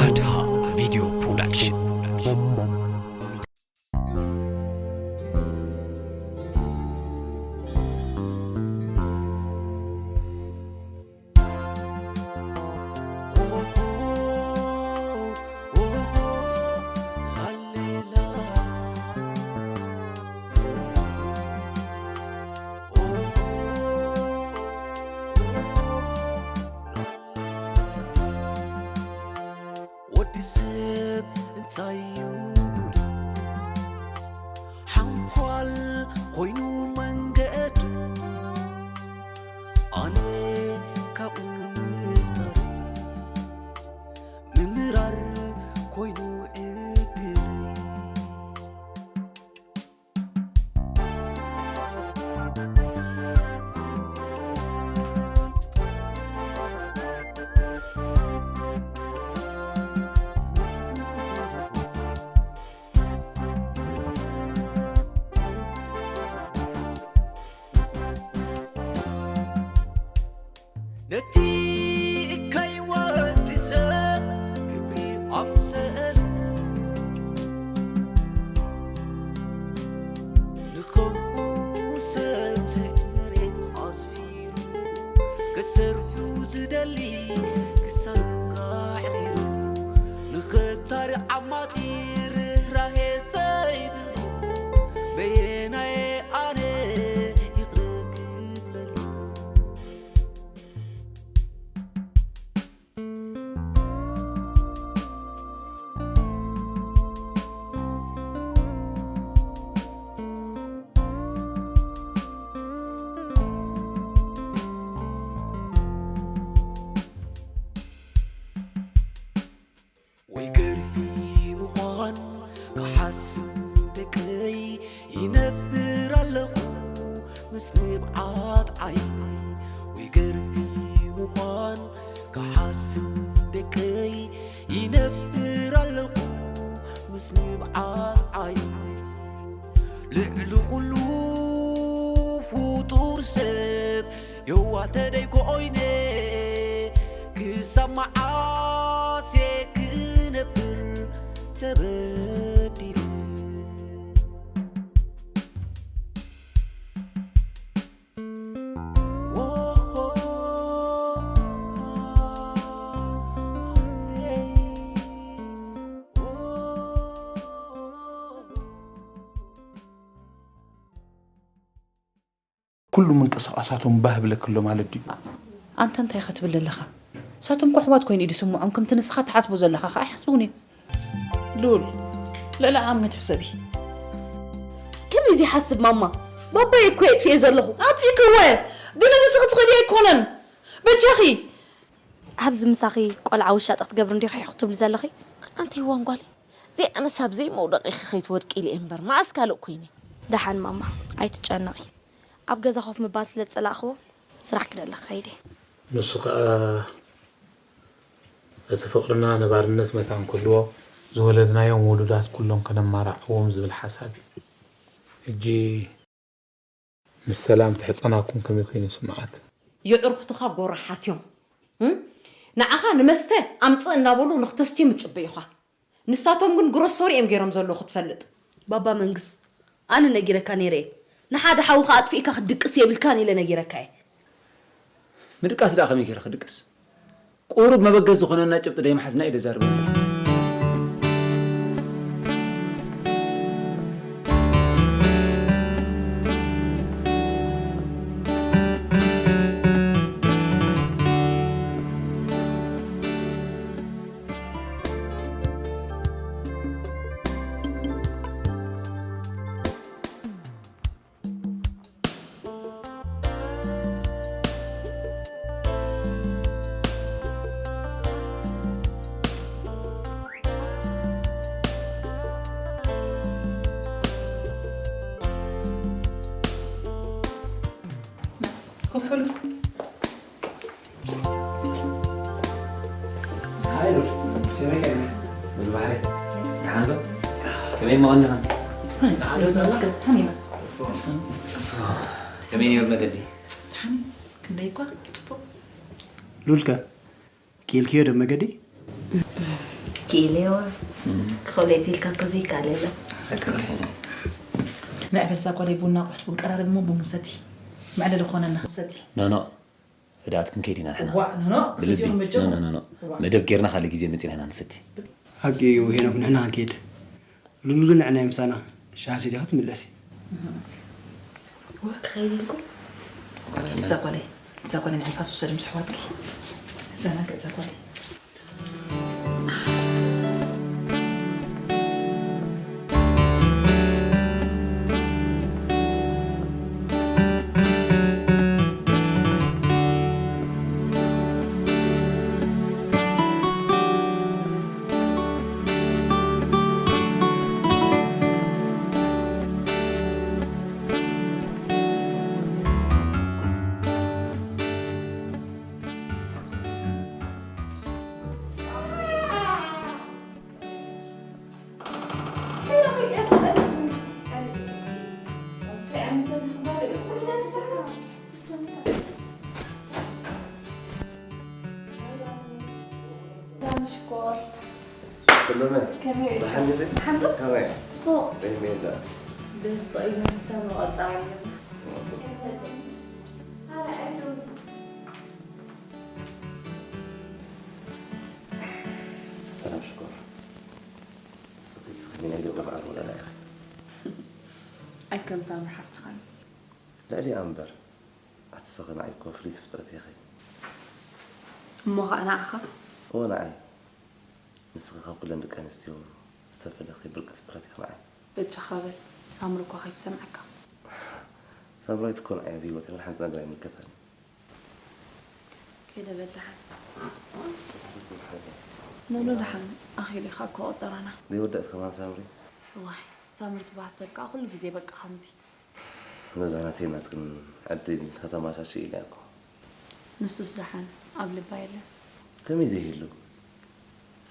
ኣድሃ ቪድዮ ፕሮዳክሽን። ወዲ ሰብ እንታይ እዩ ጉዱ? ሓንኳል ኮይኑ መንገዱ፣ ኣነ ካብኡ ምፍጣረይ፣ ምምራር ኮይኑ ዕድለይ። ነቲ እከይ ወዲ ሰብ ግብሪ ኣምሰሉ፣ ንኸምኡ ሰብ ትሕቲ መሬት ኣስፊሩ፣ ክሰርሑ ዝደሊ ክሳዱ ኣሕሪሩ፣ ንኽታሪ ዓማጺ ርህራሄ ዘይብሉ፣ በየናየ ኣነ ይቕረ ክብለሉ? ወይ ገርሂ ምዃን ክሓስብ ደቀይ ይነብር ኣለኹ ምስ ንብዓት ዓይነይ። ወይ ገርሂ ምዃን ክሓስብ ደቀይ ይነብር ኣለኹ ምስ ንብዓት ዓይነይ። ልዕሊ ኩሉ ፍጡር ሰብ የዋህ ተደይ ኮይነ ክሳብ መዓስ እየ ክነብር ተበዲለ? ኩሉ ምንቅስቓሳቶም ባህ ብለክሎ ማለት ድዩ? ኣንተ እንታይ ኢኻ ትብል ዘለኻ? ንሳቶም እኮ ኣሕዋት ኮይኑ እዩ ዝስምዖም፣ ከምቲ ንስኻ ትሓስቦ ዘለኻ ኸኣ ኣይሓስቡን እዮም። ሉል፣ ልዕሊ ዓቕሚ ትሕሰቢ። ከመይ ዘይሓስብ ማማ? ባባይ እኮ የጥፍኤ ዘለኹ። ኣጥፊእክዎ እየ፣ ግን እዚ ስኽትኽእሊ ኣይኮነን። በጃኺ። ኣብዚ ምሳኺ ቆልዓ ውሻጠ ክትገብሪ እንዲኺ ክትብሊ ዘለኺ? ኣንቲ ዋንጓሊ፣ ዘይኣነስ ኣብ ዘይመውደቒኺ ከይትወድቂ ኢለ እየ እምበር፣ መዓስ ካልእ ኮይነ? ደሓን ማማ፣ ኣይትጨነቒ። ኣብ ገዛ ኮፍ ምባል ስለ ዝጸላእኽዎ፣ ስራሕ ክደሊ ክኸይድ እየ። ንሱ ኸኣ እቲ ፍቕርና ነባርነት መታን ክህልዎ፣ ዝወለድናዮም ውሉዳት ኩሎም ከነማርዓዎም ዝብል ሓሳብ እዩ። ሕጂ ምስ ሰላም ትሕጸናኩም ከመይ ኮይኑ ይስምዓካ? የዕርኹትኻ ጎራሓት እዮም። እም? ንዓኻ ንመስተ ኣምጽእ እናበሉ ንኽተስትዮም ይጽበዩኻ። ንሳቶም ግን ግሮሶሪ እዮም ገይሮም ዘለዉ ክትፈልጥ። ባባ መንግስ፣ ኣነ ነጊረካ ነይረ እየ። ንሓደ ሓውኻ ኣጥፊእካ ክትድቅስ የብልካን ኢለ ነጊረካ እየ። ምድቃስ ደኣ ከመይ ገይረ ክድቅስ? ቁሩብ መበገሲ ዝኾነና ጭብጢ ደይምሓዝና እዩ ደዛርበና። ኮፍ በሉ። ሃይ ሉል፣ ከመይ ቀኒኻ? ሉል ባህሪ፣ ደሓን ዶ? ከመይ እሞ ቀኒኻ? ደሓን ዶ? ተመስገን፣ ደሓን ኢና። ከመይ ነይሩ መገዲ? ደሓን እዩ። ክንደይ እኳ ጽቡቕ። ሉልከ? ክኢልክዮ ዶ መገዲ? ክኢለዋ ክኸለቲ ኢልካ እኮ ዘይከኣል የለን። ንዕበል እዛ ጓለይ ቡና ኣቑሑት ቡን ቀራርብ እሞ ቡን ሰቲ መዕለሊ ክኾነና ሰቲ ኖኖ ህድኣት ክንከይድ ኢና ንሕና ዋእ ኖኖ ብልቢ ሰቲዮም መጀመር ኖኖ መደብ ጌርና ካልእ ግዜ መፂና ኢና ንሰቲ ሓቂ እዩ ሄኖክ፣ ንሕና ክንከይድ ሉሉ ግን ንዕና ምሳና ሻሂ ሰቲኻ ትምለሲ። ክኸይድ ኢልኩም እዛ ጓለይ እዛ ጓለይ ንዓይካ ትውሰድ ምስ ኣሕዋትኪ ዘናግዕ እዛ ጓለይ ሰላም ሽኮር። ሰለመ፣ ከመይ ደሓን ዲኺ? ደሓን ዶ? ከመይ? ጽቡቕ። ከመይ ደኣ? ደስ ኢሉ ንሰብ መቐጻሪ ይመስል። ሰላም ሽኮር። ንስኺ፣ ንስኺ ከመይ ናይ ደቂ በዓል ወለላ ኢኺ። ኣይ ከም ሳምሪ ሓፍትኻ እዩ። ልዕሊኣ እምበር፣ ኣቲ ስኺ ንዓይ እኮ ፍልይቲ ፍጥረት ኢኺ። እሞ ኸኣ ንዓኻ? እወ ንዓይ። ንስኺ ካብ ኩለን ደቂ ኣንስትዮ ዝተፈለኺ ብርቂ ፍጥረት ኢኺ ንዓይ። በጃኻ በል፣ ሳምሪ እኳ ከይትሰምዓካ። ሳምራዊት እኮ ንዓይ ኣብ ህይወተይ ወላ ሓንቲ ነገር ኣይምልከታን እዩ። ከይደ በል ደሓን። ኖኖ ደሓን፣ ኣኺሉ ኢኻ እኮ ቆጸራና። ዘይወዳእት ከማን ሳምሪ። እዋይ፣ ሳምሪ ትበሃል ሰብ ከኣ ኩሉ ግዜ በቃ ከምዚ። ነዛ ናተይን ናትክን ዕድል ከተመቻችእ ኢለ እኮ። ንሱስ ደሓን ኣብ ልባ የለን። ከመይ ዘይህሉ?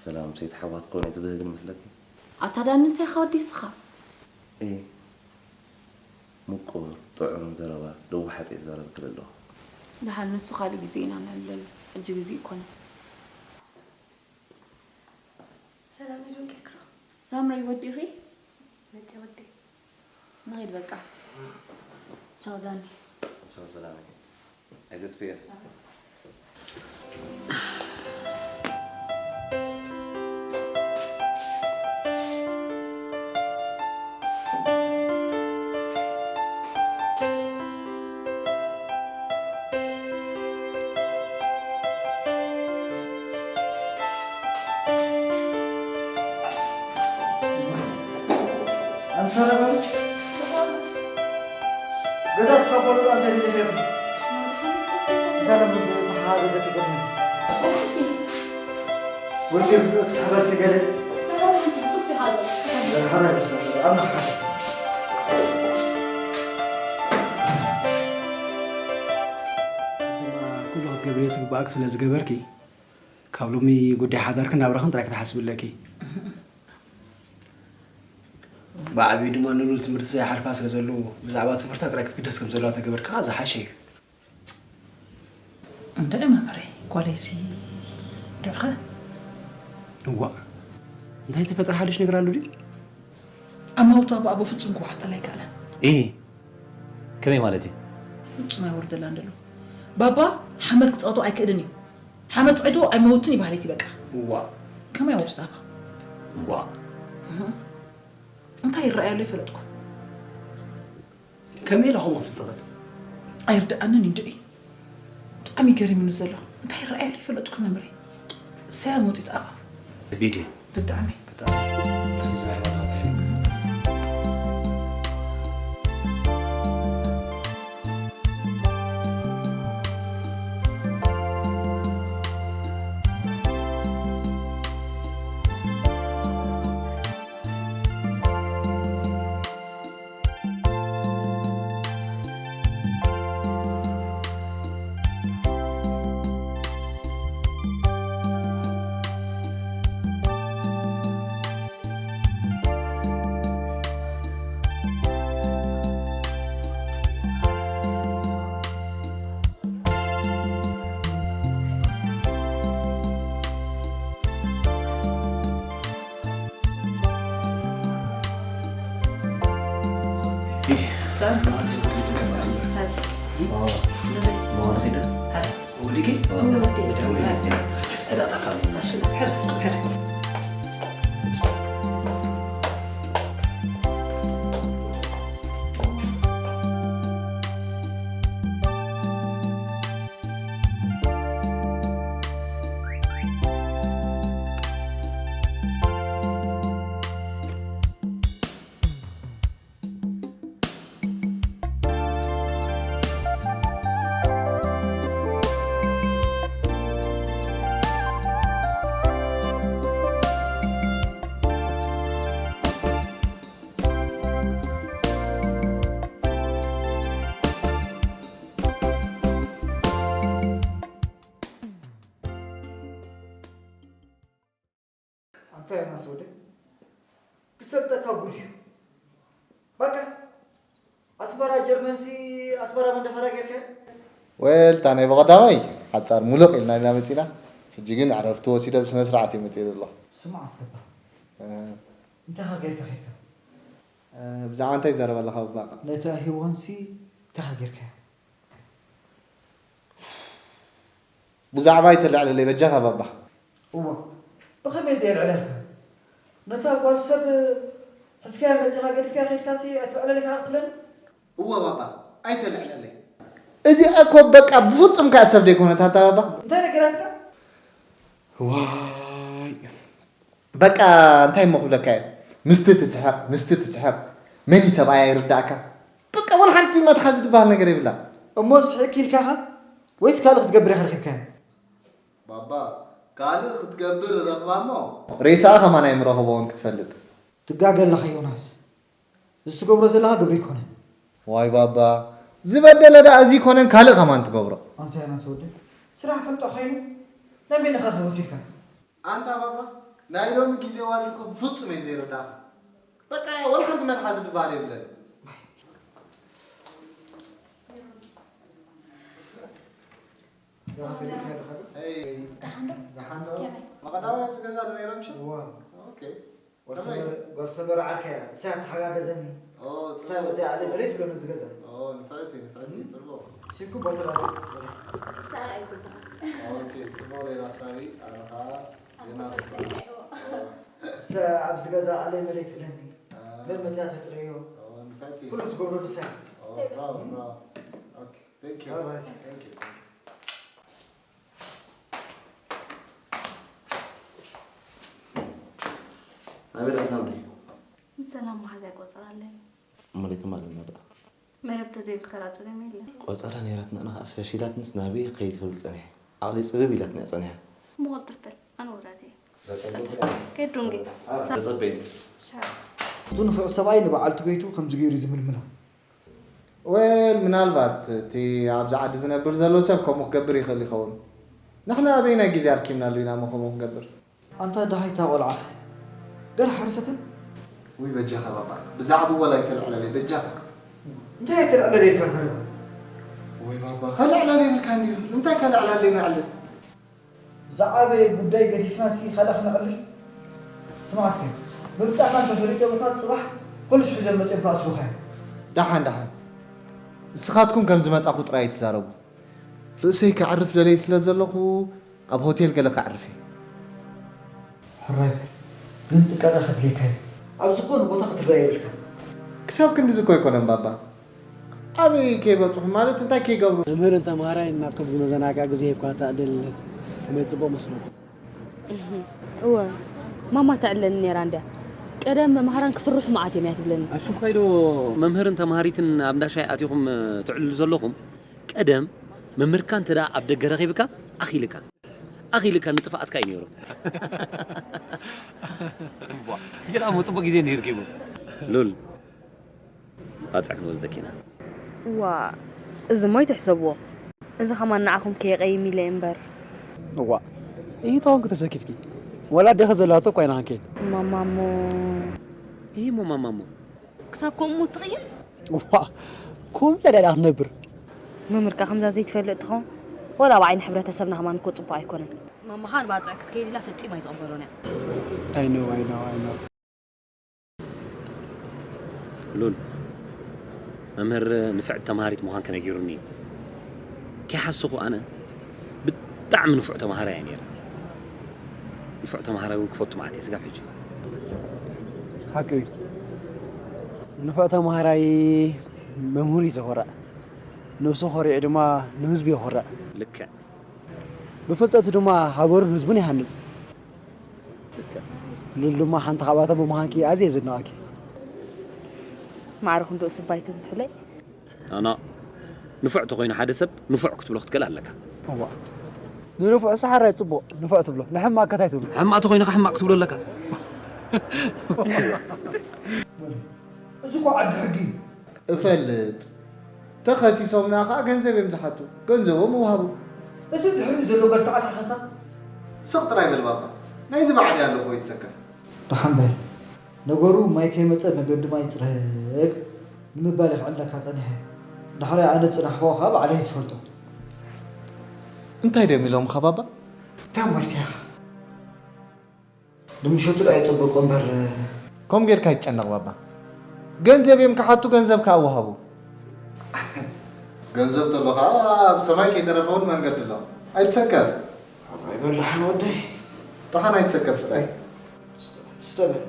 ሰላም ሰይቲ ሓዋ ክትከውን ኣይትብህግን መስለኪ? ኣታ ዳኒ እንታይ ኢኻ ወዲ ንስኻ? እይ፣ ምቁር፣ ጥዑም ዘረባ ለዋህ ሓቂ ይዛረበኪ ዘለኹ። ደሓን ንሱ ካልእ ግዜ ኢና ነዕልለሉ። ሕጂ ግዜኡ ኣይኮነን። ሰላም ኢዶም ኬክሮ። ሳምረይ ወዲኺ? መጤ ወዲ። ንኺድ በቃ። ቻው ዳኒ። ቻው ሰላም። ኣይተጥፍኤ። ኣምሳለ በሉ። ገዛስ ካብ በሉ ኣንተ ዲኺ ኔርኪ? እንታይ ለምድ ተሓጋገዘኪ ቅድሚ? ወዲ ክስሕበልኪ ገለ? ሓራይ መስለኪ፣ ኣብ ናሓ። ድማ ኩሉ ክትገብርዮ ዝግባኣኪ ስለ ዝገበርኪ፣ ካብ ሎሚ ጉዳይ ሓዳርክን ናብራኽን ጥራይ ክትሓስቢ ኣለኪ። ብዓብዩ ድማ ንሉል ትምህርቲ ዘይሓልፋ ስለ ዘለዉ፣ ብዛዕባ ትምህርታ ጥራይ ክትግደስ ከም ዘለዋ ተገበርካ ዝሓሸ እዩ። እንድዒ መምህረይ፣ ጓለይሲ እንድዒ ኸ? እዋእ፣ እንታይ ተፈጥረ ሓድሽ ነገር ኣሎ ድዩ? ኣማውታ ብኣ ብፍጹም ክወሓጠላ ኣይከኣለን። ኢ፣ ከመይ ማለት እዩ? ፍጹም ኣይወርደላን ዘሎ። ባባ ሓመድ ክጻወቶ ኣይክእልን እዩ። ሓመድ ጸቂጡ ኣይመውትን ይበሃል እቲ በቃ። እዋ። ከመይ ኣውርስ ኣባ? እዋ። እንታይ ይረኣይ ኣሎ ይፈለጥኩ። ከመይ ኢላ ከምኡ ክትብል ትኽእል? ኣይርድኣንን እዩ እንድዒ። ብጣዕሚ ገሪሙኒ ዘሎ። እንታይ ይረኣይ ኣሎ ይፈለጥኩ መምሪ። ሰያ መውጺት ኣባ። ቢዲ። ብጣዕሚ። ብጣዕሚ። ዲኪ? ሕዳታ ካብ ናስል። ኣንታ ዮናስ ወደይ ክሰልጠካ ጉድ እዩ። በቃ ኣስመራ ጀርመንሲ ኣስመራ መንደፈራ ጌርካ ወል እታ ናይ ብቐዳማይ ሓጻር ሙልቕ ኢልና ኢና መጺና። ሕጂ ግን ዕረፍቲ ወሲደ ብስነ ስርዓት እየ መጺኤ ዘለኹ። ስማዕ እስከ እባ እንታይ ኻ ጌርካ ኸድካ? ብዛዕባ እንታይ ይዛረብ ኣለኻ ባባ? ነታ ሄዋንሲ እንታይ ኻ ጌርካያ? ብዛዕባ ኣይተልዕለለይ በጃኻ ባባ። እዋ ብኸመይ ዘየልዕለልካ? ነታ ጓል ሰብ ሕዝካያ መጺኻ ገዲፍካያ ኸድካሲ ኣይተልዕለለይ ከኣ ክትብለኒ? እወ ባባ ኣይተልዕለለይ። እዚኣ እኮ በቃ ብፍጹም ከኣ ሰብ ደይኮነት ኣታ ባባ። እንታይ ነገራትካ? ዋይ በቃ እንታይ እሞ ክብለካ እየ ምስቲ ትስሕቕ ምስቲ ትስሕቕ መን እዩ ሰብኣያ ይርዳእካ በቃ ወላ ሓንቲ መትሓዚ ዝበሃል ነገር የብላን። እሞ ስሒቕኪ ኢልካኻ ወይስ ካልእ ክትገብር ኢኻ ረኺብካያ? ባባ ካልእ ክትገብር እረኽባ እሞ ሬሳኣ ከማን ኣይምረኽቦን ክትፈልጥ። ትጋገ ኣለኻ ዮናስ። እዚ ትገብሮ ዘለኻ ግብሪ ኣይኮነን። ዋይ ባባ ዝበደለ ደኣ እዚ ኣይኮነን ካልእ ከማን ትገብሮ። ኣንታ ዮናስ ወደይ ስራሕ ፈልጦ ኮይኑ ናይ መን ኢኻ ክህውስ ኢልካ? ኣንታ ባባ ናይ ሎሚ ግዜ ዋልድ እኮ ብፍጹም እየ ዘይርዳእኻ። በቃ ወላ ሓንቲ መትሓዚ ዝበሃል የብለንን። ደሓን ዶ? ደሓን ዶ? ከመይ? መቐዳማይ ኣብቲ ገዛ ዶ ነይሮም ሽም? እዋ። ኦኬ። ጓል ከመይ? ሰመረ- ጓል ሰመረ ዓርከይ እያ። እሳ ተሓጋገዘኒ። ኦ፣ እሳ ጽቡቕ። መዚኣ ኣለይ መሬት ብሎ ነዚ ገዛ። ኦ፣ ንፍዕቲ፣ ንፍዕቲ፣ ጽቡቕ። ሽምኩ ባትራ። ሳራ እዩ ዝበሃል። ኦኬ፣ ጽቡቕ ሌላ ሳሪ፣ ኣነ ኸኣ ዮናስ እባ። እሳ ኣብዚ ገዛ ኣለይ መሬት ብለኒ። አ፣ መን መጺኣ ተጽረዮ። ኦ፣ ንፍዕቲ። ኩሉ ትገብሮ ንሳ እያ። ኦ፣ ብራቮ፣ ብራቮ። ኦኬ። Thank you. All right. Thank you. ናበይ ደኣ ሳምሪ? ንሰላም መሓዛይ ቆጸራ ኣለኒ። እሞ ለይተማለና ደኣ። መረብ ተዘይብልካ ደኣ ጸገም የለን። ቆጸራ ነይራትና ኣነ ከኣ ስፈሽ ኢላትንስ ናበይ ክኸይድ ክብል ጸኒሐ። ዓቕለይ ጽብብ ኢላትና እያ ጸኒሓ። እሞ ቅልጥፍ በል ኣነ ወራዲ እየ። ከይድ ዶንጌ። ተጸበይኒ። ሻ- እቱ ንፉዕ ሰብኣይ ንበዓልቲ ቤቱ ከምዚ ገይሩ እዩ ዝምልምላ። Well ምናልባት እቲ ኣብዚ ዓዲ ዝነብር ዘሎ ሰብ ከምኡ ክገብር ይኽእል ይኸውን። ንሕና ኣበየናይ ግዜ ኣርኪብናሉ ኢና እሞ ከምኡ ክንገብር? ኣንታ ደሃይ እታ ቆልዓኸ ገና ሓረሰትን? ውይ በጃኻ ባባ ብዛዕብኡ ወላ ኣይተልዕለለይ በጃኻ። እንታይ ኣይተልዕለለይ ኢልካ ዘረባ? ውይ ባባ ከልዕለለይ ይብልካ እንድዩ እንታይ ከልዕለለይ ነዕልል? ዝዓበየ ጉዳይ ገዲፍናሲ ካልእ ክነዕልል? ስማዕ እስከ ምምጻእካ እንተፈሊጦምካ ጽባሕ ፖሊስ ሒዞም መጺኦም ክኣስሩኻ እዮም። ደሓን ደሓን ንስኻትኩም ከም ዝመጻኹ ጥራይ ኣይትዛረቡ። ርእሰይ ከዕርፍ ደልየ ስለ ዘለኹ ኣብ ሆቴል ገለ ከዕርፍ እየ። ሕራይ በል ግን ጥንቃቐ ከድልየካ እዩ። ኣብ ዝኾነ ቦታ ክትረኣ የብልካን። ክሳብ ክንድዚ እኮ ኣይኮነን ባባ። ኣበይ ከይበጽሑ ማለት እንታይ ከይገብሩ? መምህርን ተምሃራይን ናብ ከምዚ መዘናግዒ ግዜ እኳ ተዕልል ከመይ ጽቡቕ መስለኩም። እወ ማማ ተዕልለኒ ነይራ እንድያ። ቀደም መምሃራን ክፍርሑ መዓት እዮም እያ ትብለኒ። ኣሽንኳይ ዶ መምህርን ተምሃሪትን ኣብ እንዳ ሻሂ ኣቲኹም ትዕልሉ ዘለኹም? ቀደም መምህርካ እንተ ደኣ ኣብ ደገ ረኺብካ ኣኺልካ። ኣኺልካ ንጥፍኣትካ እዩ ነይሩ። ሕጂ ደኣ እሞ ጽቡቕ ግዜ እንድዩ ርኪቡ። ሉል ባጽዕ ክንወስደኪ ኢና። ዋእ እዚሞ ኣይትሕሰብዎ። እዚ ኸማን ንዓኹም ከየቐይም ኢለ እየ እምበር። እዋእ እሂ ተኾንኪ ተሰኪፍኪ ወላ ኣዴኺ ዘለዋቶ እኳ ኢና ክንከይድ። ማማ እሞ። እሂ እሞ ማማ እሞ። ክሳብ ከምኡ እሞ ትቕይር? ዋእ ከምኡ ኢላ ድያ ደኣ ክትነብር። መምህር ከኣ ከምዛ ዘይትፈልጥ ትኸውን። ወላ ኣብ ዓይኒ ሕብረተሰብና ኸማን እኮ ጽቡቕ ኣይኮነን። ማማ ኸኣ ንባጽዕ ክትከይድ ኢላ ፈጺማ ኣይትቕበሎን እያ። I know I know I know። ሉል መምህር ንፍዕቲ ተምሃሪት ምዃንኪ ነጊሩኒ እዩ። ከይሓሰኹ ኣነ ብጣዕሚ ንፉዕ ተምሃራይ እየ ነይረ። ንፉዕ ተምሃራይ እውን ክፈቱ መዓት እየ ስጋብ ሕጂ። ሓቂ እዩ። ንፉዕ ተምሃራይ መምህሩ እዩ ዘኾርዕ። ነብሱ ኾሪዑ ድማ ንህዝቡ የኾርዕ። ልክዕ። ብፍልጠቱ ድማ ሃገሩን ህዝቡን ይሃንጽ። ልክዕ። ሉል ድማ ሓንቲ ካብኣቶም ብምዃንኪ ኣዝየ ዘድንቐኪ። ማዕረኹም ዶ ስባይ ተብዝሑለይ? ኣና ንፉዕ ተኾይኑ ሓደ ሰብ ንፉዕ ክትብሎ ክትክእል ኣለካ። እዋ። ንንፉዕ ሰሓራይ ጽቡቕ ንፉዕ ትብሎ፣ ንሕማቕ ከታይ ትብሎ። ሕማቕ ተኾይኑ ከ ሕማቕ ክትብሎ ኣለካ። እዚ እኮ ዓዲ ሕጊ እዩ። እፈልጥ። ተኸሲሶምና ከኣ ገንዘብ እዮም ዝሓቱ። ገንዘቦም ይውሃቡ። እቲ ድሕሪኡ ዘሎ ገርተዓት ኣኸታ? ስቕ ጥራይ በል ባባ። ናይዚ በዓል እያ ኣለኹ ይትሰከፍ። ደሓን በል። ነገሩ ማይ ከይመጸ መገዲ ማይ ይጽረግ ንምባል የኽዕለካ ጸኒሐ። ዳሕራይ ኣነ ዝጸናሕክዎ ከኣ ባዕለይ ዝፈልጦ። እንታይ ድዮም ኢሎምኻ ባባ? እንታይ እሞ ኢልካኻ? ንምሸቱ ደኣ ይጸበቆ እምበር። ከም ጌርካ ይጨነቕ ባባ። ገንዘብ እዮም ክሓቱ፣ ገንዘብ ከኣ ወሃቡ። ገንዘብ ተሎ ከኣ ኣብ ሰማይ ከይተረፈ እውን መንገዲ ኣሎ። ኣይትሰከፍ። ኣባይ በል ደሓን ወደይ። ደሓን ኣይትሰከፍ ጥራይ። ስተ በል።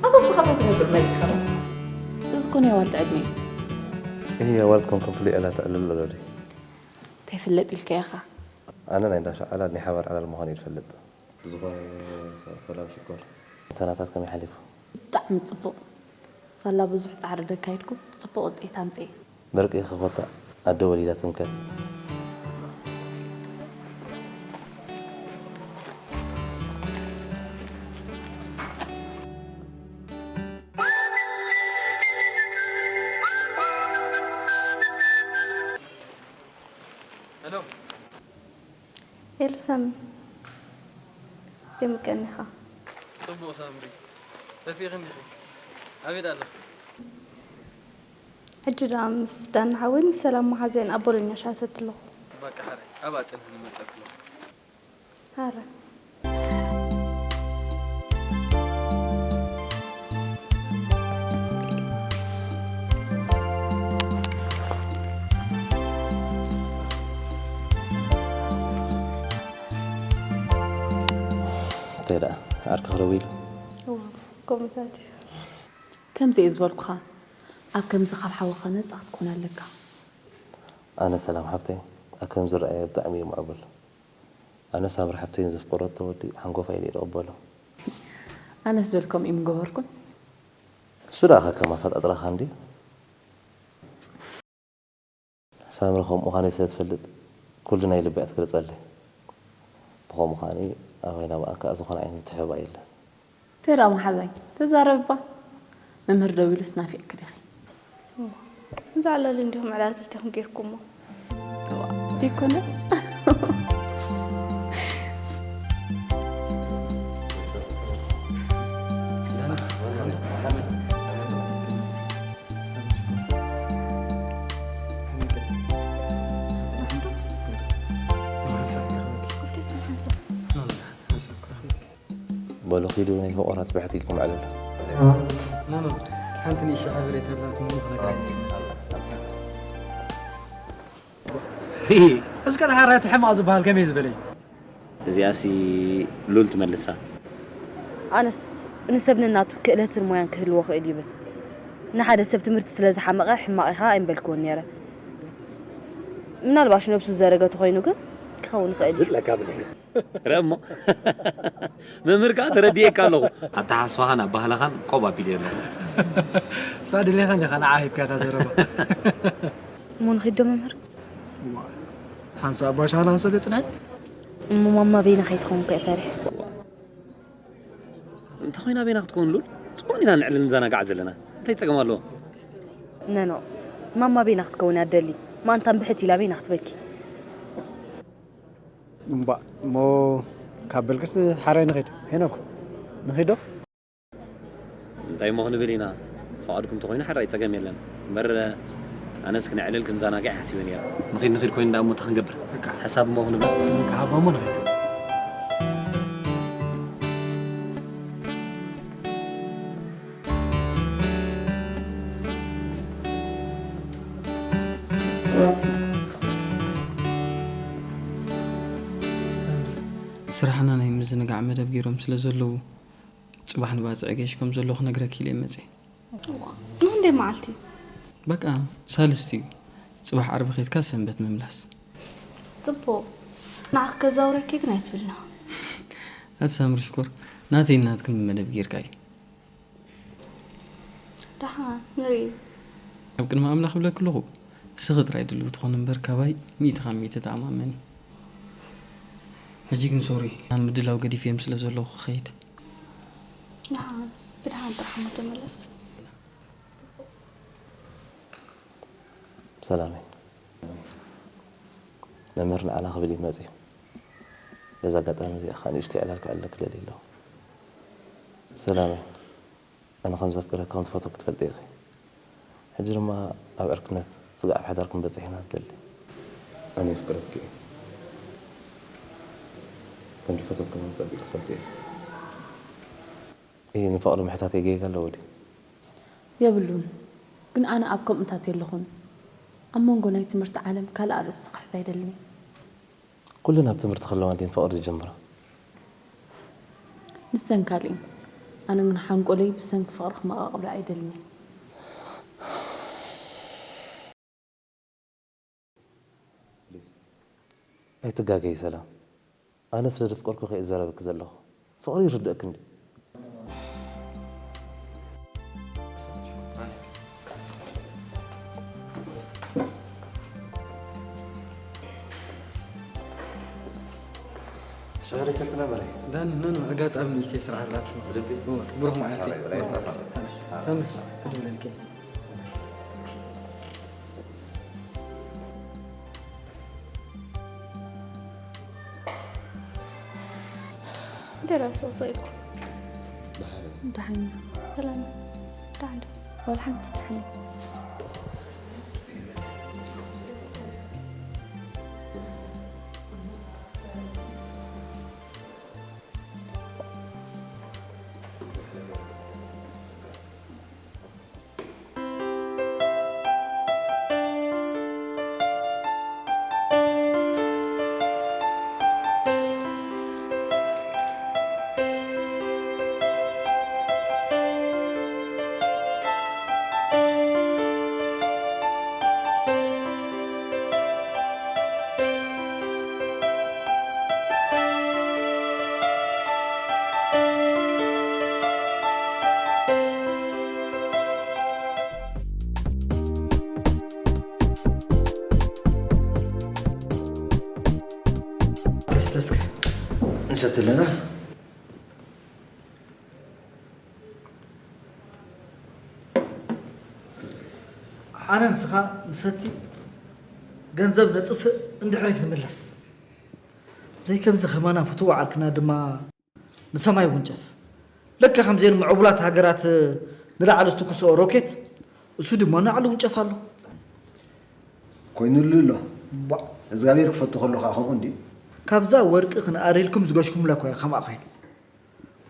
ኣታ ንስኻ እንታይ ትነብር መጺኻ? እዚ እኮ ናይ ኣዋልድ ዕድመ እዩ። እሂ፣ ኣዋልድ ኮንኩም ፍሉይ ዕላል ተዕልሉ ኣሎ ድዩ? እንታይ ፍለጥ ኢልካ ኢኻ? ኣነ ናይ እንዳ ሸዓላል ናይ ሓባር ዕላል ምዃኑ እየ ዝፈልጥ። ብዝኾነ ሰ-፣ ሰላም ሽኮር። ፈተናታት ከመይ ሓሊፉ? ብጣዕሚ ጽቡቕ። ሳላ ብዙሕ ጻዕሪ ደካይድኩም ጽቡቕ ውጽኢት ኣምጽኤ። በርቂ ክኾታ ኣደ ወሊዳ ትምከን። ሄሎ። ሄሎ ሳሚ፣ ከመይ ቀኒኻ? ጽቡቕ ሳምሪ፣ ጠፊእኺ እንዲኺ? ኣበይ ደኣ ኣለኺ? ሕጂ ደኣ ምስ ዳና ሓወይን ምስ ሰላም መሓዘይን ኣብ ቦሎኛ ሻሂ ሰቲ ኣለኹ። በቃ ሓራይ፣ ኣብኣ ጽንሒ፣ ንመጸኪ ኣለኹ። ሓራይ። እንታይ ደኣ፣ ዓርክኺ ደዊሉ? እዋ፣ ከምኡታት እዩ። ከምዚ እየ ዝበልኩኻ፣ ኣብ ከምዚ ካብ ሓውኻ ነጻ ክትኮን ኣለካ። ኣነ ሰላም ሓብተይ፣ ኣብ ከምዚ ዝረኣየ ብጣዕሚ እየ ምዕቡል። ኣነ ሳምሪ ሓብተይ ንዘፍቀሮ ተወዲ ሓንጎፋይ ኢለ እየ ዝቕበሎ። ኣነስ በል ከምኡ ምገበርኩን። እሱ ደኣ ከከም ኣፈጣጥራኻ እንድዩ። ሳምሪ ከምኡ ምዃነይ ስለ ትፈልጥ፣ ኩሉ ናይ ልበይ እያ ትገልጸለይ። ብኸምኡ ከኣኒ ኣባይና ብኣካ ዝኾነ ዓይነት ምትሕብባር የለን። ተራ መሓዛይ፣ ተዛረብ እባ። መምህር ደዊሉስ ናፊቕኪ ዲኺ? እዛ ዕላል እንዲኹም ዕላል ክልቴኹም ጌርኩሞ። እዋ፣ ዲኮነ? በሉ ኪዱ ናይ ፍቑራት ብሕቲ ኢልኩም ኣዕልሉ። ኖ፣ ኖ፣ ሓንቲ ንእሽቶ ሓበሬታ ኣላትኒ እሞ ክነግረካ ኢለ መጺኤ። እስከ ደሓር እቲ ሕማቕ ዝበሃል ከመይ ዝበለ እዩ? እዚኣሲ ሉል ትመልሳ። ኣነስ ንሰብ ነናቱ ክእለትን ሞያን ክህልዎ ክእል ይብል። ንሓደ ሰብ ትምህርቲ ስለ ዝሓመቐ ሕማቕ ኢኻ ኣይምበልክዎን ነይረ። ምናልባሽ ነብሱ ዝዘረገ ተኾይኑ ግን ክኸውን ይኽእል እዩ። ዝብለካ ብልሒ። ረሞ መምህር ከዓ ተረዲኤካ ኣለኹ። ኣተሓስባኻን ኣባህላኻን ቆብ ኣቢለ ኣለኹ። ሳድሌኻ እንዲኻ ንዓ ሂብካታ ዘረባ። እሞ ንኺዶ መምህር? ሓንሳ ኣባሻና ሰገጽናይ እሞ ማማ በይና ከይትኸውን ከ ፈሪሕ። እንተ ኮይና በይና ክትከውን ሉል ጽቡቕ ኢና ንዕልል ንዘናጋዕ ዘለና እንታይ ጸገም ኣለዎ? ነኖ ማማ በይና ክትከውን እያ ደሊ። ማንታን ብሕት ኢላ በይና ክትበኪ። እምባ እሞ ካብ በልክስ ሓራይ ንኸይድ ሄኖክ ንኸይዶ እንታይ እሞ ክንብል ኢና? ፈቓድኩም ተኾይኑ ሓራይ ጸገም የለን እምበር ኣነስ ክንዕልል ክንዘናጋዕ ሓሲበ ነይረ። ንኺድ ንኺድ ኮይኑ ደኣ እሞ እንታይ ክንገብር? ሓሳብ እሞ ክንብል። ከሃባ እሞ ንኸይድ ስራሕና ናይ ምዝንጋዕ መደብ ገይሮም ስለ ዘለዉ ጽባሕ ንባጽዕ ገሽ ከም ዘሎ ክነግረኪ ኢለ መጽእ። ንክንደይ መዓልቲ? በቃ ሳልስቲ እዩ። ጽባሕ ዓርቢ ኬድካ ሰንበት ምምላስ። ጽቡቕ። ንዓኽ ከዛውረኪ ግን ኣይትብልና። ኣቲ ሳምሪ ሽኮር ናተይ ናትክን ብመደብ ጌርካ እዩ። ደሓን ንርኢ። ኣብ ቅድሚ ኣምላኽ እብለኪ ኣለኹ እስኺ ጥራይ ድልው ትኾኒ እምበር ካባይ ሚእቲ ካብ ሚእቲ ተኣማመኒ። ሕጂ ግን ሶሪ ኣብ ምድላው ገዲፈዮም ስለ ዘለኹ ክኸይድ። ደሓን ብደሓን ጥራሕ እሞ ተመለስ። ሰላመይ መምህር ንዓና ክብል እዩ መፅዩ። በዚ ኣጋጣሚ እዚኣ ከዓ ንእሽተይ ዕላል ክዕለክ ደልየ ኣለኹ። ሰላመይ ኣነ ከም ዘፍቅረኪ ከም ትፈትወኪ ትፈልጢ ኢኺ። ሕጂ ድማ ኣብ ዕርክነት ስጋዕ ኣብ ሓዳር ክንበፅሕ ኢና ንደሊ። ኣነ የፍቅረኪ እየ። ከም ዝፈትወኪ እውን ኣፀቢቕኪ ትፈልጢ ኢኺ። እይ ንፍቕሪ ምሕታተይ ጌጋ ኣለዎ ድዩ? የብሉን። ግን ኣነ ኣብ ከምኡታት የለኹን። ኣብ መንጎ ናይ ትምህርቲ ዓለም ካልእ ኣርእስቲ ክሕዝ ኣይደልን እየ። ኩለን ኣብ ትምህርቲ ከለዋ እንድየን ፍቕሪ ዝጅምራ። ንሰን ካልእ እየን። ኣነ ግን ሓንጎለይ ብሰንኪ ፍቕሪ ክመቓቕሎ ኣይደልን እየ። ኣይትጋገዪ ሰላም። ኣነ ስለ ዘፍቀርኩኺ እየ ዝዛረበኪ ዘለኹ። ፍቕሪ ይርድእኪ እንድዩ። ሻሂ ሰቲ ነበረ። ዳኒ፣ ኖ፣ ኖ፣ ኣጋጣሚ ንእሽተይ ስራሕ ኣላትና። ብልቢ? እወ፣ ብሩኽ መዓልቲ። ሓራይ፣ ብራይ፣ እወ። ብራይ። ሰምር፣ ክድውለልኪ። ደራሲ ሰይድኩ። ደሓን። ሰላም። ደሓን ዶ? ወላ ሓንቲ ደሓን። ክስተስከ ንሰቲ ኣለና። ኣነ ንስኻ ንሰቲ ገንዘብ ነጥፍእ እንድሕሪት ንምለስ። ዘይከምዚ ከማና ፍትው ዓርክና ድማ ንሰማይ ውንጨፍ። ልክዕ ከምዘን ምዕቡላት ሃገራት ንላዕሊ ዝትኩስኦ ሮኬት እሱ ድማ ንላዕሊ ውንጨፍ ኣሎ። ኮይኑሉ ኣሎ። እግዚኣብሔር ክፈቱ ከሎ ከዓ ከምኡ እንዲ። ካብዛ ወርቂ ክንኣር ኢልኩም ዝገሽኩምላ እኮ እያ ከምኣ ኮይኑ።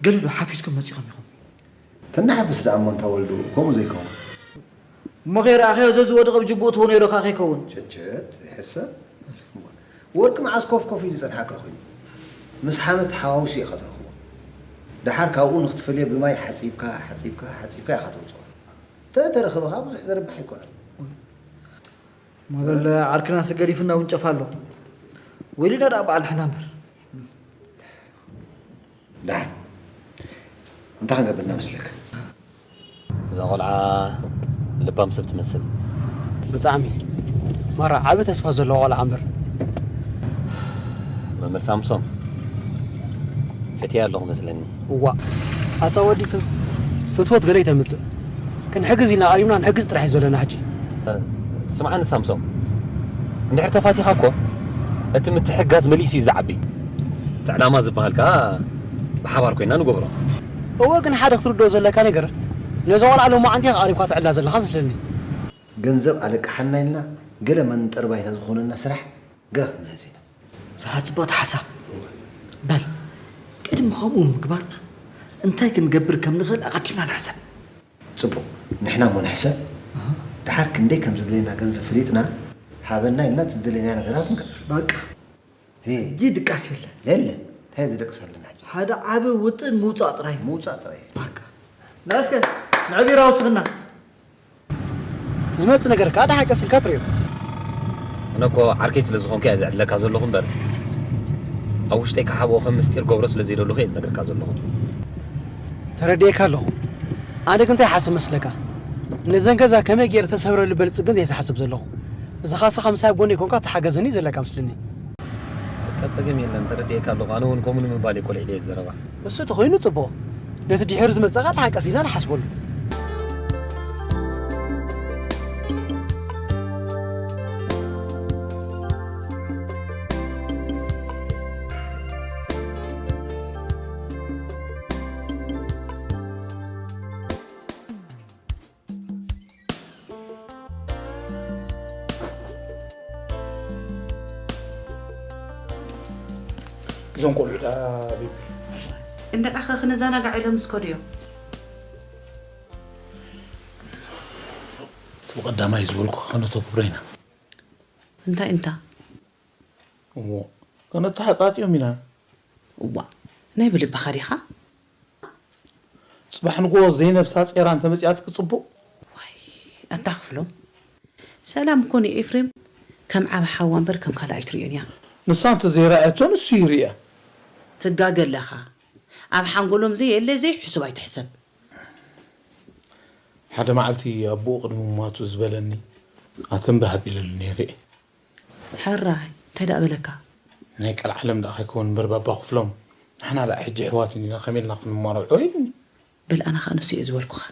ገሊሉ ሓፊዝኩም መጺኹም ኢኹም። ተናሓፍስ ደኣ እሞ እንታ ወልዱ ከምኡ ዘይከውን። እሞ ከይረኣኸዮ ዘዝወደቐ ብጅቡኡ ትቦ ነይሩ ከዓ ከይከውን። ቸቸት ዘይሕሰብ ወርቂ መዓስ ኮፍ ኮፍ ኢሉ ይጸንሓካ ኮይኑ ምስ ሓመድ ተሓዋውሱ ኢኻ ትረኽቦ። ደሓር ካብኡ ንክትፈልዮ ብማይ ሓጺብካ ሓጺብካ ሓጺብካ ኢኻ ተውጽኦ። ተተረኽበ ከዓ ብዙሕ ዘርብሕ ኣይኮነን። ማበል ዓርክናስ ገዲፍና ውንጨፍ ኣሎ። ወይልና ደኣ በዓል ንሕና እምበር። ደሓን እንታይ ክንገብር ኢና መስለካ? እዛ ቆልዓ ልባም ሰብ ትመስል። ብጣዕሚ ማራ ዓቢ ተስፋ ዘለዎ ቆልዓ እምበር። መምህር ሳምሶም ፈትያ ኣለኹ መስለኒ። እዋ ኣጻ ወዲ ፍ- ፍትወት ገለ ይተምጽእ ክንሕግዝ ኢልና ቀሪብና ንሕግዝ ጥራሕ እዩ ዘለና ሕጂ። ስምዓኒ ሳምሶም፣ እንድሕር ተፋቲኻ እኮ እቲ ምትሕጋዝ መሊሱ እዩ ዝዓቢ። እቲ ዕላማ ዝበሃል ከኣ ብሓባር ኮይና ንገብሮ። እወ ግን ሓደ ክትርድኦ ዘለካ ነገር ነዛ ቆልዓ ሎማዓንቲ ኢኻ ቀሪብካ ትዕላ ዘለኻ መስለኒ። ገንዘብ ኣለቅሓና ኢልና ገለ መንጠር ባይታ ዝኾነና ስራሕ ገለ ክንመያዝ ኢና። ሰራሕ ጽቡቕቲ ሓሳብ። በል ቅድሚ ከምኡ ምግባርና እንታይ ክንገብር ከም ንኽእል ኣቐዲምና ንሕሰብ። ጽቡቕ፣ ንሕና እሞ ንሕሰብ። ደሓር ክንደይ ከም ዝድለየና ገንዘብ ፈሊጥና፣ ሃበና ኢልና እቲ ዝደለናዮ ነገራት ንገብር። በቃ፣ ሕጂ ድቃስ የለን። የለን፣ እንታይ ዝደቅስ ኣለና ሕጂ? ሓደ ዓቢ ውጥን ምውጻእ ጥራይ። ምውጻእ ጥራይ። በቃ። ናስከ ንዕቢራ ወስኽና። እቲ ዝመጽእ ነገር ከኣ ደሓር ቀስ ኢልካ ትርእዮ። ኣነ እኮ ዓርከይ ስለ ዝኾንካ እየ ዝዕድለካ ዘለኹ እምበር ኣብ ውሽጠይ ክሓብኦ ከም ምስጢር ገብሮ ስለ ዘይደለኹ እየ ዝነግረካ ዘለኹ። ተረዲኤካ ኣለኹ። ኣነ ግን እንታይ ሓስብ መስለካ? ነዘን ገዛ ከመይ ገይረ ተሰብረ ልበል ጽግን እየ ዝሓስብ ዘለኹ። እዚ ኻስኻ ምሳይ ኣብ ጎነይ ኮንካ ተሓገዘኒ ዘለካ ምስልኒ። በቃ ጸገም የለን ተረዲኤካ ኣለኹ። ኣነ እውን ከምኡ ንምባል እየ ኮልዒለ እየ ዝዘረባ። እሱ ተኾይኑ ጽቡቕ፣ ነቲ ድሒሩ ዝመጽእ ኸኣ ደሓን ቀስ ኢልና ንሓስበሉ። እዞም ቆልዑ ደኣ ቤቢ እንድዒ ኸ ክንዘናጋዕ ኢሎም ምስ ከዱ እዮም። እቲ ብቐዳማይ ዝበልኩኺ ከነተግብሮ ኢና። እንታይ እንታ? እሞ ከነተሓጻጽዮም ኢና። እዋእ ናይ ብልብኻ ዲኻ? ጽባሕ ንግሆ ዘይነብሳ ጼራ እንተመጺኣትኪ ጽቡቕ። ዋይ ኣታ ክፍሎም ሰላም እኮ ንኤፍሬም ከም ዓቢ ሓዋ እምበር ከም ካልእ ኣይትርእዮን እያ። ንሳ እንተዘይረኣየቶ ንሱ ይርእያ። ትጋገ ኣለኻ። ኣብ ሓንጎሎም ዘየለ ዘይሕሱብ ኣይትሕሰብ። ሓደ መዓልቲ ኣቦኡ ቅድሚ ምሟቱ ዝበለኒ ኣተንብህ ኣቢለሉ ነይረ እየ። ሕራይ እንታይ ደኣ በለካ? ናይ ቀልዓለም ደኣ ከይከውን እምበር ባባ ክፍሎም ንሕና ደኣ ሕጂ ኣሕዋት እንዲና ከመይ ኢልና ክንመርዖ ኢሉኒ። በል ኣነ ኸኣ ንሱ እየ ዝበልኩኻ።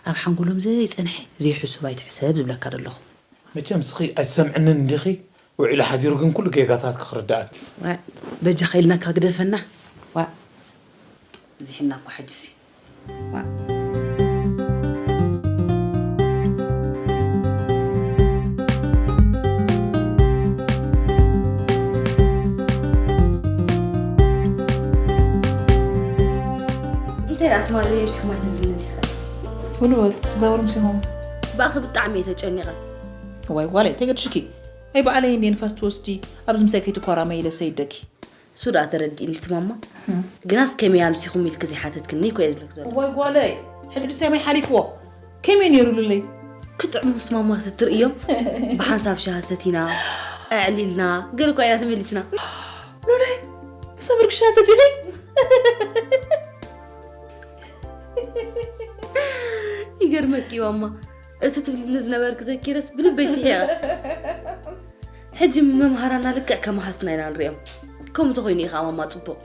ኣብ ሓንጎሎም ዘይጸንሐ ዘይሕሱብ ኣይትሕሰብ ዝብለካ ዘለኹ። መቸም እስኺ ኣይትሰምዕንን እንዲኺ? ውዒሉ ሓዲሩ ግን ኩሉ ጌጋታትኪ ክርድኣኪ። ዋእ በጃኻ ኢልናካ ግደፈና። ዋእ ብዚሕና እኳ ሕጅሲ። እንታይ ደኣ ትማሊ ኣምሲኹም ኣይትብልንን ኢኺ? ፍሉወት ክትዛወሩ ምሲኹም። ብኣኺ ብጣዕሚ እየ ተጨኒቐ። እዋይ ጓለይ እንታይ ገድሽኪ? ኣይ ባዕለይ እንድየ ንፋስ ትወስዲ ኣብዚ ምሳይ ከይትኳራመይ ኢለ ሰይደኪ። እሱ ደኣ ተረዲእኒ እቲ ማማ። ግናስ ከመይ ኣምሲኹም ኢልኪ ዘይሓተትክኒ እኮ እየ ዝብለኪ ዘለኹ። እዋይ ጓለይ፣ ሕጂ ድስቲ ኣመይ ሓሊፍዎ። ከመይ ነይሩ ሉለይ? ክጥዕሙስ ማማ ትትርእዮም ብሓንሳብ ሻሂ ሰቲና፣ ኣዕሊልና፣ ገለ እኳ ኢና ተመሊስና። ሉለይ ብሰምርኪ ሻሂ ሰቲኺ? ይገርመኪ እዩ ማማ፣ እቲ ትብልኒ ዝነበርኪ ዘኪረስ ብልበይ ስሒቐ። ሕጂ መምሃራና ልክዕ ከም ሃስና ኢና ንሪኦም። ከምኡ ተኾይኑ እዩ ኸዓ ማማ ጽቡቕ።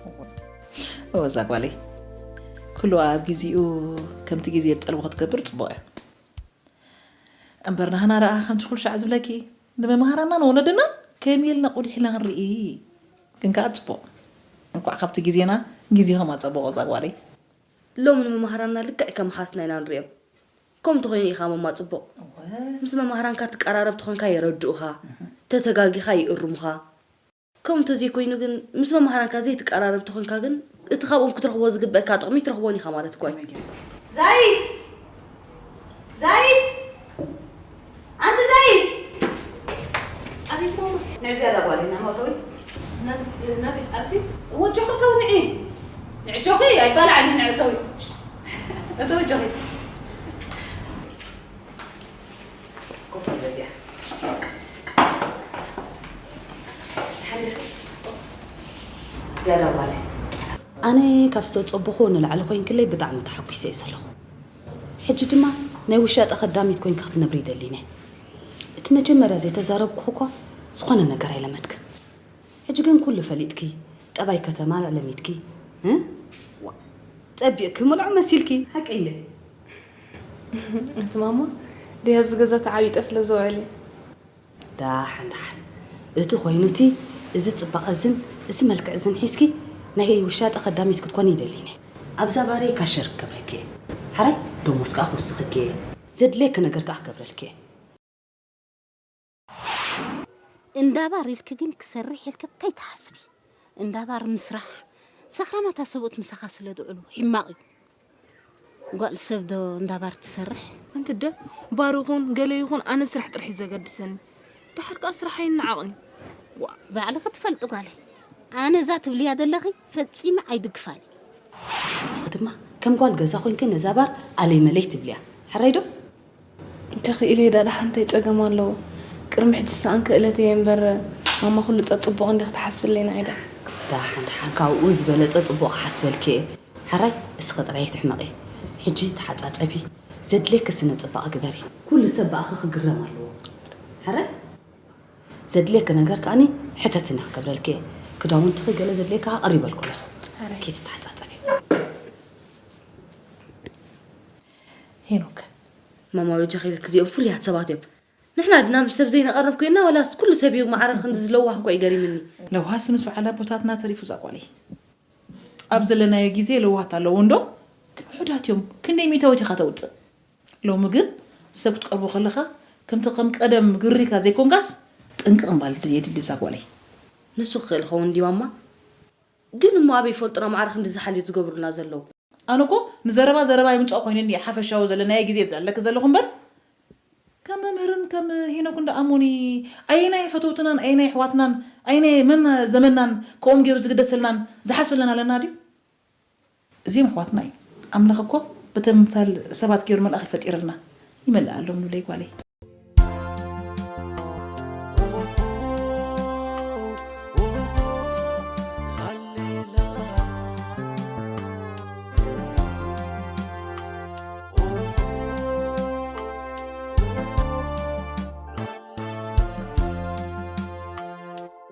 እወ እዛ ጓለይ፣ ኩሉ ኣብ ጊዜኡ ከምቲ ጊዜ ዝጠልቦ ክትገብር ጽቡቕ እያ። እምበር ናህና ደኣ ከምቲ ኩሉ ሻዕ ዝብለኪ ንመምሃራናን ወለድናን ከመይ ኢልና ቁሊሕ ኢልና ክንርኢ። ግን ከኣ ጽቡቕ። እንቋዕ ካብቲ ጊዜና ጊዜኹም ኣጸበቖ እዛ ጓለይ። ሎሚ ንመምሃራንና ልክዕ ከም ሓስና ኢና ንሪኦም። ከምኡ እንተኾይኑ ኢኻ ማማ ጽቡቕ። ምስ መማህራንካ ትቀራረብ ተኾንካ የረድኡኻ፣ ተተጋጊኻ ይእርሙኻ። ከምኡ እንተዘይኮይኑ ግን ምስ መማህራንካ ዘይትቀራረብ ተኾንካ ግን እቲ ካብኦም ክትረኽቦ ዝግበእካ ጥቕሚ ኣይትረኽቦን ኢኻ ማለት እኮ እዩ። ዛይድ! ዛይድ! ኣንቲ ዛይድ! ኣቤት ማማ። ንዒ ዝያዳ ጓለይ ንዕመ እተዊ። ናበይ? ኣብዚ? እወ ኣጆኺ እተዊ ንዒ። ንዒ ኣጆኺ ኣይባላዕን ንዒ እተዊ። እተዊ ኣጆኺ። ኮፍ በል በዚኣ። ሓሊኺ። ዝያዳ ጓለይ። ኣነ ካብ ዝተጸበኹዎ ንላዕሊ ኮይንክለይ ብጣዕሚ ተሓጒሰ እየ ዘለኹ። ሕጂ ድማ ናይ ውሻጠ ከዳሚት ኮይንኪ ክትነብሪ ይደሊነ። እቲ መጀመርያ ዘይተዛረብኩ እኳ ዝኾነ ነገር ኣይለመድክን። ሕጂ ግን ኩሉ ፈሊጥኪ፣ ጠባይ ከተማ ለሚድኪ። እ? ዋ፣ ጸቢቕኪ ምልዑ መሲልኪ። ሓቀይ እንደ እቲ ማማ ደይ ኣብዚ ገዛ ተዓቢጠ ስለ ዝውዕል እዩ። ዳሓን ዳሓን፣ እቲ ኮይኑ እቲ፣ እዚ ጽባቐ እዝን እዚ መልክዕ እዝን ሒዝኪ ናይ ውሻጠ ከዳሚት ክትኮኒ ይደሊኒ። ኣብዛ ባረይ ካሸር ክገብረኪ እየ። ሓራይ ደሞዝ ከኣ ክውስኸኪ እየ። ዘድልየኪ ነገር ከኣ ክገብረልኪ እየ። እንዳ ባር ኢልኪ ግን ክሰርሕ ኢልኪ ከይትሓስቢ። እንዳ ባር ምስራሕ፣ ሰኽራማት ሰብኡት ምሳኻ ስለ ዝውዕሉ ሕማቕ እዩ። ጓል ሰብ ዶ እንዳ ባር ትሰርሕ? ኣንቲ ኣደ፣ ባር ይኹን ገለ ይኹን ኣነ ስራሕ ጥራሕ እዩ ዘገድሰኒ። ደሓር ከኣ ስራሕ ኣይነዓቕን እዩ። ዋእ። ባዕልኺ ትፈልጢ ጓለይ። ኣነ እዛ ትብልያ ዘለኺ ፈጺመ ኣይድግፋን እየ። ንስኺ ድማ ከም ጓል ገዛ ኮይንኪ ነዛ ባር ኣለይ መለይ ትብልያ። ሕራይ ዶ? እንተኽኢለ ዳኣ ሓንታይ ጸገም ኣለዎ። ቅድሚ ሕጂ ሰኣን ክእለት እየ እምበር ማማ ኩሉ ጸጽቡቕ እንዲኺ ትሓስብለይ ንዓይ ደኣ። ዳሓን ደሓን ካብኡ ዝበለጸ ጽቡቕ ክሓስበልኪ እየ። ሕራይ እስኺ ጥራይ ኣይትሕመቒ። ሕጂ ተሓጻጸቢ። ዘድልየኪ ስነ ጽባቐ ግበሪ። ኩሉ ሰብ ብኣኺ ክግረም ኣለዎ። ሕራይ ዘድልየኪ ነገር ከኣኒ ሕተትኒ ክገብረልኪ እየ። ክዳውንትኺ ገለ ዘድልየኪ ከኣ ቀሪበልኪ ኣለኹ። ሕራይ። ኪዲ ተሓጻጸቢ። ሄኖክ ማማ በጃኺ ኢለኪ እዚኦም ፍሉያት ሰባት እዮም። ንሕና ድና ምስ ሰብ ዘይንቐርብ ኮይንና ዋላስ ኩሉ ሰብ እዩ ማዕረ ክንድዚ ለዋህ እኮ እዩ ገሪምኒ። ለውሃስ ምስ በዓል ኣቦታትና ተሪፉ እዛ ጓለይ። ኣብ ዘለናዮ ግዜ ለውሃት ኣለዉ እንዶ ግን ውሑዳት እዮም። ክንደይ ሚእታዊት ኢኻ ተውፅእ። ሎሚ ግን ሰብ ክትቀርቦ ከለኻ ከምቲ ከም ቀደም ግሪካ ዘይኮንካስ ጥንቅቕ ምባል የድሊ እዛ ጓለይ። ንሱ ክኽእል ይኸውን ድዩ ማማ? ግን እሞ ኣበይ ይፈልጡና ማዕረ ክንድዚ ሓልዮት ዝገብሩልና ዘለዉ? ኣነ እኮ ንዘረባ ዘረባ ይምፅኦ ኮይነኒ እየ ሓፈሻዊ ዘለናዮ ግዜ ዝዕለኪ ዘለኹ እምበር ከም መምህርን ከም ሄኖክን ደኣ እሞኒ ኣየናይ ፈተውትናን ኣየናይ ኣሕዋትናን ኣየናይ መን ዘመናን ከምኦም ገይሩ ዝግደሰልናን ዝሓስበልናን ኣለና ድዩ? እዚኦም ኣሕዋትና እዩ ኣምላኽ እኮ ብተምሳል ሰባት ገይሩ መልኣኽ ይፈጢረልና ይመልኣሎም ንብለይ ጓለይ።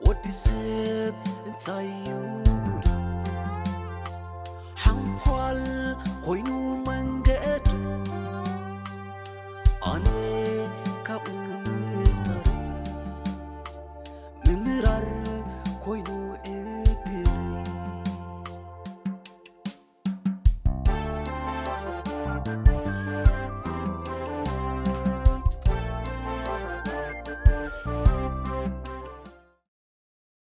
ወዲ ሰብ እንታይ እዩ ሓንኳል ኮይኑ መንገዱ ኣነ ካብኡ ምፍጣር ምምራር ኮይኑ